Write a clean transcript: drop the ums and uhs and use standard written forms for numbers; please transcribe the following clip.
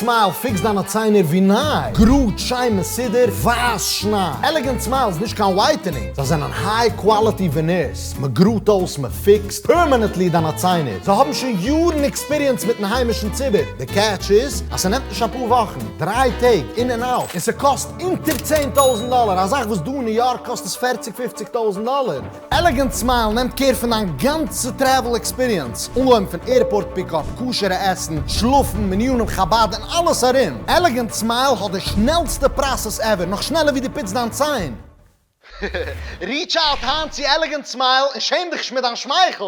Smile fix ט דיינע ציינער ווי ניי, גראד, שיין, מסודר, ווייס שניי. Elegant Smile איז נישט קיין whitening, זיי זענען high quality veneers, מען גראדט אויס, מען fix ט permanently דיינע ציינער. זיי האבן שוין יארן experience מיטן היימישן ציבור. די catch איז אז ס'נעמט נישט אפאר וואכן, 3 טעג, in and out, און ס'קאסט אונטער 10,000 דאלער, א זאך וואס דא אין ניו יארק קאסט עס 40, 50,000 דאלער. Elegant Smile נעמט care פון דיין גאנצע travel experience, אנגעהויבן פון airport pickup, כשר'ע עסן, שלאפן, מנינים חב"ד און אלעס ארום. Elegant Smile האט די שנעלסטע process ever, נאך שנעלער ווי דו פוצט דיין ציין. Reach out היינט צו Elegant Smile און שעם דיך נישט מיט דיין שמייכל.